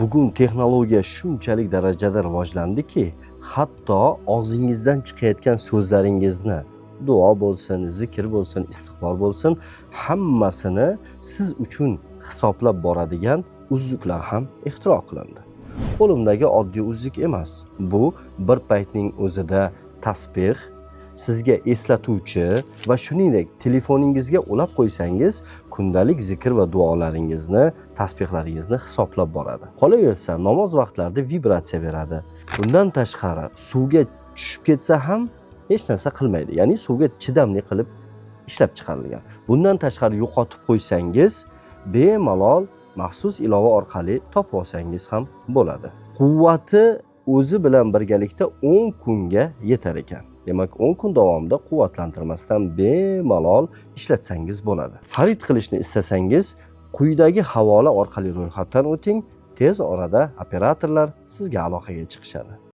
Bugun texnologiya shunchalik darajada rivojlandiki, hatto og'zingizdan chiqayotgan so'zlaringizni, duo bo'lsin, zikr bo'lsin, istig'for bo'lsin, hammasini siz uchun hisoblab boradigan uzuklar ham ixtiro qilindi. Qo'limdagi oddiy uzuk emas. Bu bir paytning o'zida tasbeh, sizga eslatuvchi va shuningdek telefoningizga ulab qo'ysangiz, kundalik zikr va duolaringizni, tasbehlaringizni hisoblab boradi. Qolaversa, namoz vaqtlarida vibratsiya beradi. Bundan tashqari suvga tushib ketsa ham hech narsa qilmaydi. Ya'ni suvga chidamli qilib ishlab chiqarilgan. Bundan tashqari yo'qotib qo'ysangiz, bemalol maxsus ilova orqali topib olsangiz ham bo'ladi. Quvvati o'zi bilan birgalikda 10 kunga yetar ekan. Demak, 10 kun davomida quvvatlantirmasdan bemalol ishlatsangiz bo'ladi. Xarid qilishni istasangiz, quyidagi havola orqali ro'yxatdan o'ting. Tez orada operatorlar sizga aloqaga chiqishadi.